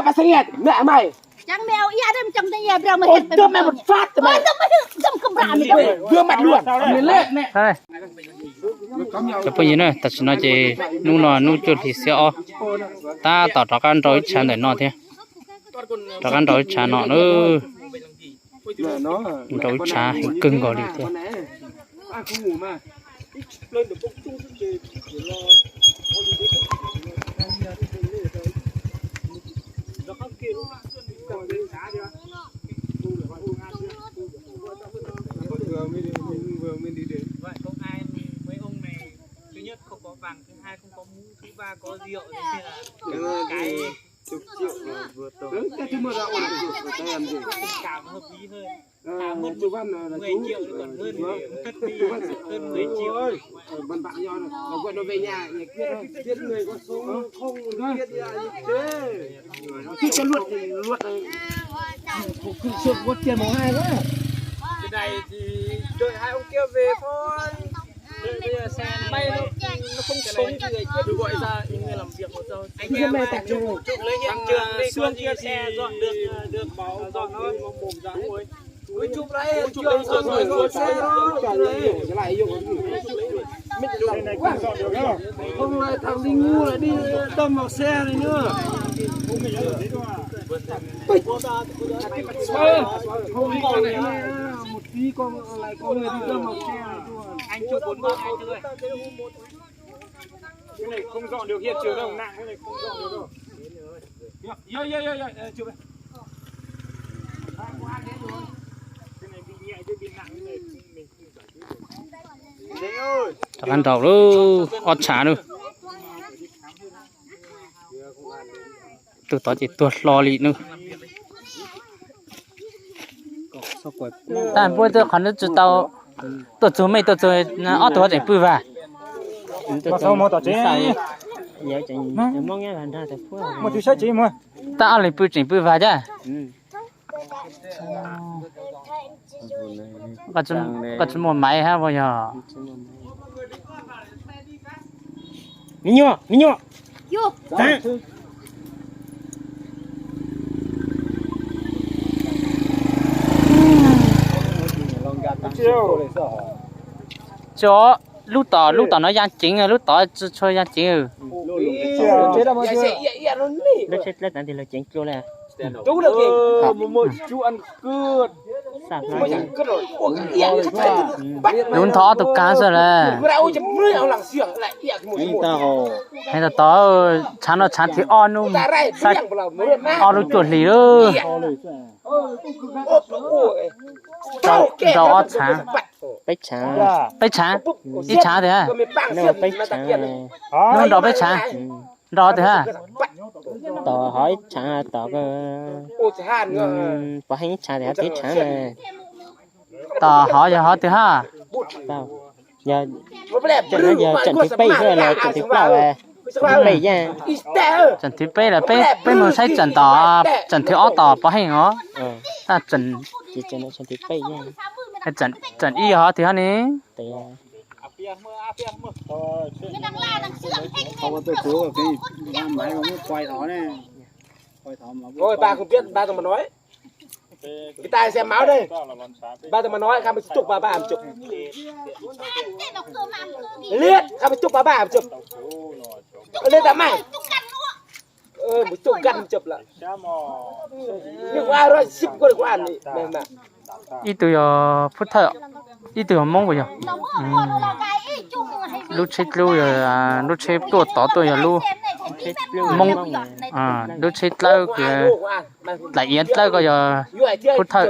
Tao xeeb mẹ mày. Ôi, tao mày một phát tao mày. Ôi, tao mày hự, tao không làm gì đâu. Đưa mặt luôn. Mày lết mẹ. Cov phooj ywg na, tam sim no ces hnub no hnub cuaj hlis xiab ob, tab tom rov qab nrau ib tshav ntawm no thiab. Rov qab nrau ib tshav no na. Nrau ib tshav heev kawg nkaus li thiab. Công an, mấy ông này, thứ nhất không có vàng, thứ hai không có mũ, thứ ba có rượu, thế là cái Chục triệu là vừa tầm. Cảm hợp lý hơn. Thả mất mười triệu còn hơn, để mất đi hơn mười triệu. Văn bản cho nó, nó gọi nó về nhà giải quyết thôi. Giết người có sống không, giết là như thế. Chứ cho luật thì luật này. Không, không, không, có tiền màu hai nữa. Cái này thì đợi hai ông kia về thôi. Bây giờ xe may nó, nó không sống thì giải quyết được, gọi ra những người làm việc một rồi. Anh em mai cùng chụp lấy hiện trường, đi có gì thì được, được bảo dọn nó. Cứ chụp lấy hiện trường rồi rồi rồi xe đó. Không lại thằng đi ngu lại đi đâm vào xe này nữa. Không đi con này, một tí con lại có người đi đâm vào xe này. Anh chụp bốn bức, anh chụp. Cái này không dọn được hiện trường đâu, nặng cái này không dọn được đâu. Yo, yo, yo, yo, chụp đây. Cái này bị nhẹ chứ bị nặng cái này mình không giải quyết được. Rov qab nrau lawm, ob tshav lawm. Tus tod ces tuag hlo li na. Tab puab tuaj qhov no tsis tau, tuaj txug mej tuaj txug ob tug tseem pw vas. Tab ob leeg pw tseem pw vas thiab. Koj tsis muaj maiv hab puas yog? Me nyuam, me nyuam. Tso, lub tom, lub tom no yaa ceev, lub tod tsis tshua yaa ceev. Lub ntho ob tug kav xwb lawm. Hais tau tod, tshav no tshav thib ob nub, saib ob lub cuaj hlis lawm. Nrau ob tshav. Peb tshav. Peb tshav, ib tshav tiag. Nub nrau peb tshav. Nrau tiag. Tom hov ib tshav, tom pov heej ib tshav, tom hov ib tshav na. Tom hov yog hov twg hab? Yog, yog tsam thib peb xwb los tsam thib plaub, tsam thib peb yaj. Tsam thib peb los peb, peb mus saib tsam tom, tsam thib ob tom pov heej os. Tsam ib yog hov twg hab ne? Ôi, ba không biết, ba tao mà nói. Cái tai xe máu đây. Ba tao mà nói, khám một chục ba ba một chục. Liệt, khám một chục ba ba một chục. Liệt tao mày. Một chục găn một chục lận. Nhưng mà ai rồi ship qua được qua ăn đi. Mày mà. Ib tug yog Phub Thawj, ib tug yog Hmoob puas yog? Lub tsheb dlub yog, lub tsheb tuaj tod tuaj yog lub Hmoob, lub tsheb dlawb, dlaim iav dlawb ko yog Phub Thawj.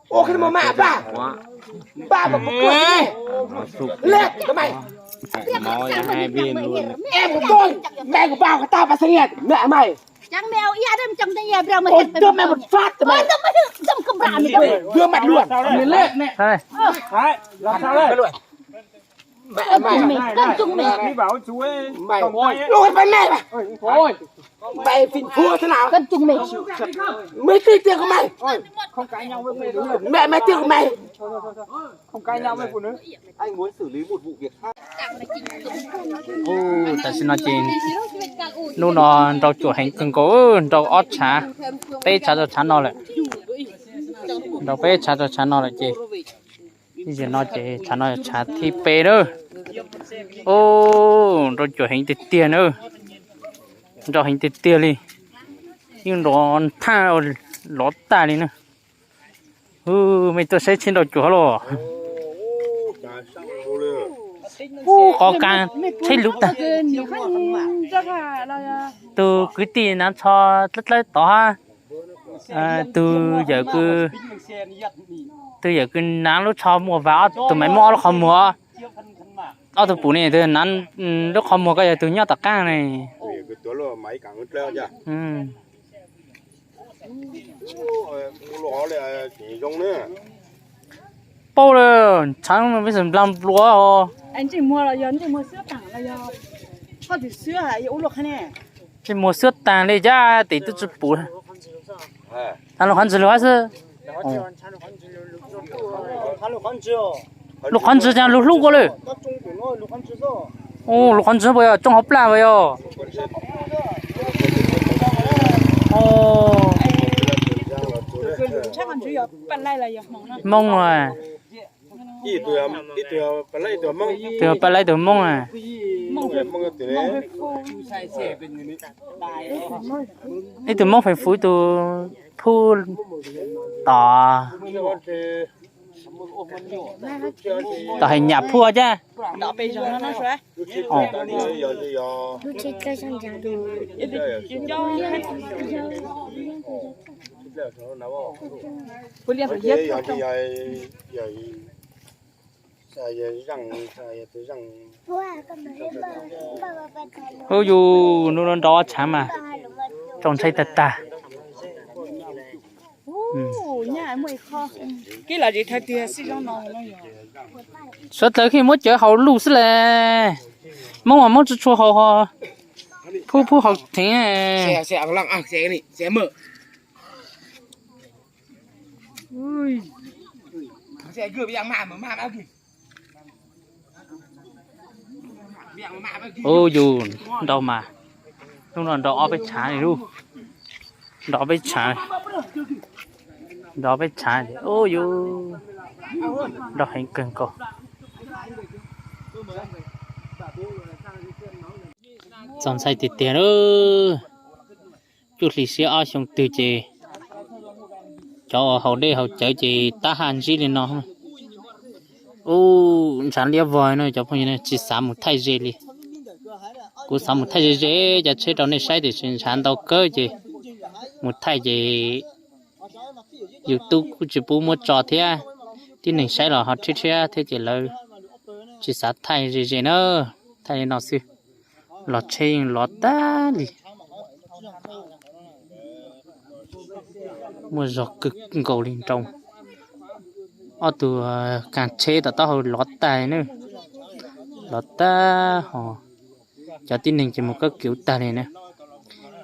Ua cái mà mẹ ba. Ba mà có con. Lẹ tao mày. Máu hai bên luôn. Em của tôi, mẹ của ba của tao, bà Sarian, mẹ mày. Ôi, tao mày một phát tao mày. Đưa mặt luôn. Mày lẹ mẹ. Mẹ mày. Mày, mày. Mày, mày. Ôi, mày mẹ mày. Ôi. Mày phìn phuav thế nào? Cân trùng mày. Mày tin tưởng của mày. Ôi, không cãi nhau với mày đúng không? Mẹ mày tin của mày. Không cãi nhau với phụ nữ. Anh muốn xử lý một vụ việc khác. Ôi, Tam sim no ces hnub no nrau cuam heev kawg nkaus, nrau ob tshav, peb tshav rau tshav no lawm, nrau peb tshav rau tshav no lawm ces ib zaug no ces tshav no tshav thib peb na. Nrau cuam heev tiag tiag na, nrau heev tiag tiag li, yeej nrov thaj lov tag li na. Mej tuaj saib tsheb nrau cuam los. Ub, qhov kab tsheb luv tag. Tus kwv tij nav tsho dlawb dlawb tod, tus yawm, tus yawm kws nav lub tsho muaj vas, tus maiv muab ob lub qhov muag, ob tug pum ne, tus nav lub qhov muag ko yog tus nyob tom qab ne. Paub lawm, tshav peb xav nplag nplua. Tsis muag xwb tag li, cas tes twb tsis pum. Thav lug qhov ntswg lug hab xwb. Lug qhov ntswg cas lug hlub kua lawm. Lug qhov ntswg puas yog tsoo hauv plag puas yog? Moob, tus yog paj laib tus moob. Ib tug moob feem fuv, ib tug phub tom, tom hais nyam phub thiab. Ub, yus nub no nrau ob tshav mas tsaus ntshai tag tag. Suav dlawg kheej muab cawv haus luj xwb las. Moob mas moob tsis tshua haus, phub phub haus theev. Ub, yus nrau mas, hnub no nrau ob peb tshav li lauj. Nrau ob peb tshav, nrau ob peb tshav, ub yus, nrau heev kawg nkaus. Txaus ntshai tiag tiag lauj. Cuaj hlis siab ob xyoo twg ces cov uas haus dej haus cawv ces tab haj ntsib li no. Ub, ntshav liab vog no cov phooj ywg, tsis xav mus thaij ze li. Kuv xav mus thaij ze ze cov tsheb rau nej saib tiam sis ntshav ntau kawg ces mus thaij ces YouTube kuj tsis pub muab tso thiab, tib neeg saib los ho rhiab rhiab thiab ces lawv tsis xav thaij ze ze na. Thaij li no xwb, los tsheb yeej lov tag li. Muaj zog kawg nkaus li nrau. Ob tug kaag tsheb tom taub hau lov tag na, lov tag ho cov tib neeg ces mus kab kiv tag li na.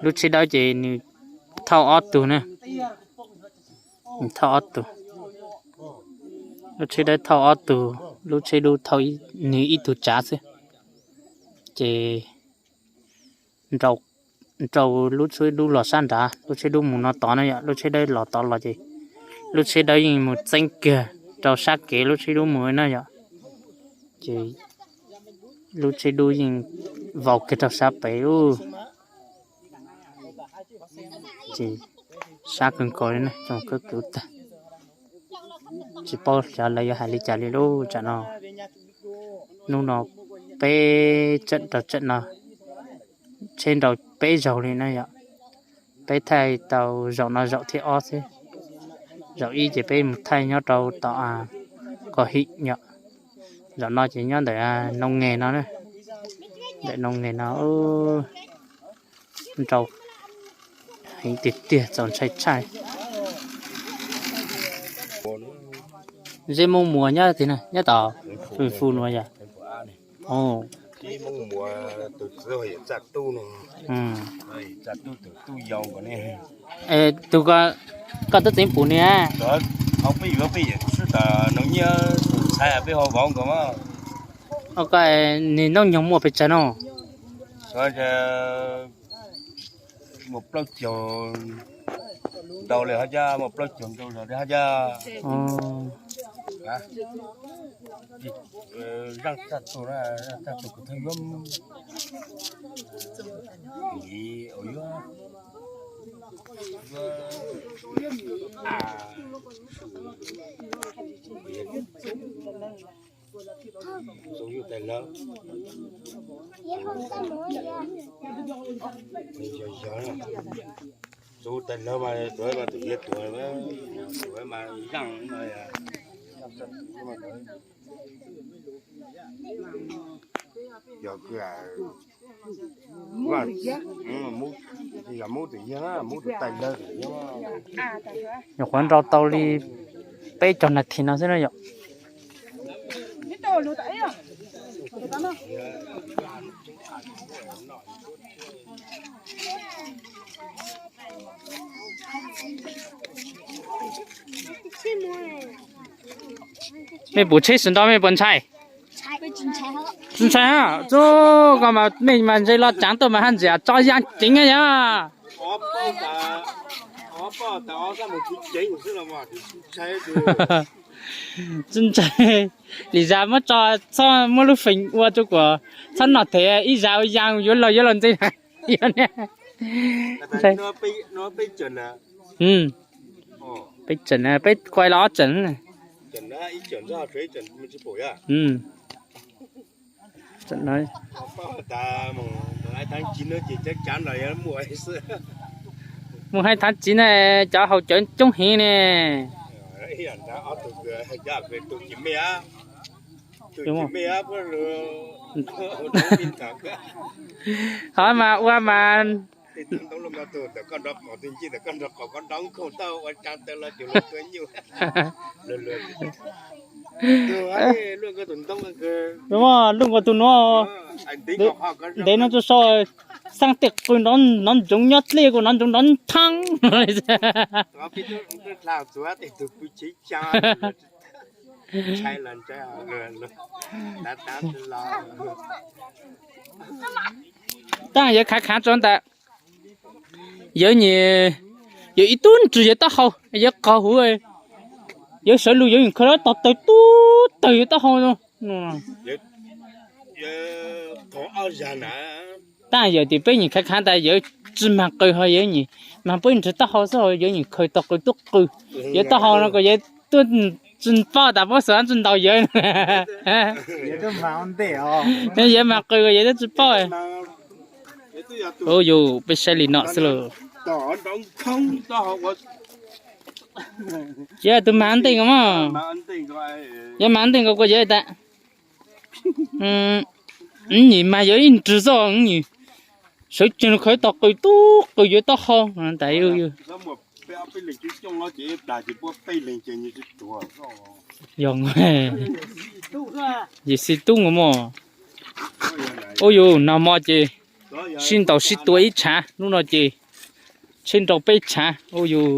Lub tsheb dawb ces nws thauj ob tug na, thauj ob tug. Lub tsheb dawb thauj ob tug, lub tsheb dub thauj nws ib tug tsav xwb. Ces nrau lub tsheb dub los sab nrad, lub tsheb dub mus no tod na yom, lub tsheb dawb los tod los ces lub tsheb dawb yeej mus txeeb kiag rau sab kev lub tsheb dub mus na yom. Ces lub tsheb dub yeej vau kiag rau sab pem ub. Ces sab kawg nkaus li na, cov kab kiv tag. Tsis paub xyov lawv yuav hais li cas li lub tsam no. Hnub no peb tsam rau tsam no, tsheb nrau peb zaug li na yom. Peb thaij tau zaum no zaum thib ob xwb. Zaum ib ces peb mus thaij nyob rau tom Kos Him yom. Zaum no ces nyob ntawm Noo Nge no, ntawm Noo Nge no. Nrau heev tiag tiag, txaus ntshai tshaj. Zeb Moob Muas nyob twg na, nyob tom Fu Fu no yom. Tus ko, koj twb txeev pum nws a? Nws noob nyoog muaj pes tsawg no? Mus plaub caug ntau li hab cab, mus plaub caug ntau li hab cab. Zaaj txaj tug, zaaj txaj tug kuv thawj yuav, kuv yuav, yuav, tus yug tais lawv, tus tais lawv mas tuav mas tus yug tuav, tuav mas zaaj no. Yog, yog mub tus yug, mub tus tais lawv. Nyuam qhuav nrau tau li peb caug nas this no xwb na yom. Mej puas tsheb sawv nrau mej puas ntshai? Tsis ntshai. Tub, koj mas mej mas ntshe los tsaav tuaj mas haj ntxias tso yaa ceev yog. Tsis ntshai. Lim zag muab tso, txhob muab lub feem ua rua kuas txhob noj them, ib zag ua yaa yuav laug yuav laug ntxiv. Peb tseem, peb kuai los ob tseem. Mus hais thaav tsiv na, cov haus cawv coob heev ne. Qhov mas ua mas luj nkaus tug nuav, ntev no tso so, xaaj tej qw nrov ntsoov nyob dlej kuj nrov ntsoov nrov thaab. Tab yawg khav khav rua ntawm, yawg, yawg ib tug nrug yawg taub hau, yawg qog huv, yawg sawv lug yawg yeej khaws lub tog tawg tub tawg yawg taub hau. Tab yawg tim peb yeej khav khav tas yawg tsi mag qw ho yawg yeej mag peb nrug taub hau xwb ho yawg yeej khaws tog qw tub qw. Yawg taub hau no kuj yawg tub tsi paub tas puab xav tsi ntaus yawg. Yawg mag qw kuj yawg tub tsi paub. Ua yus peb saib li no xwb lauj. Yawg tus mag nteeg os mog. Yawg mag nteeg os kuj yawg tas, nyim mag yawg ib nrug xwb, nyim sawv tsees khaws tog qw tub qw yawg taub hau tas. Yog, yawg xib tub nkaus mog. Ua yus nag hmo ces sib ntaus sib tua ib tshav, hnub no ces tsheb nrau peb tshav. Ua yus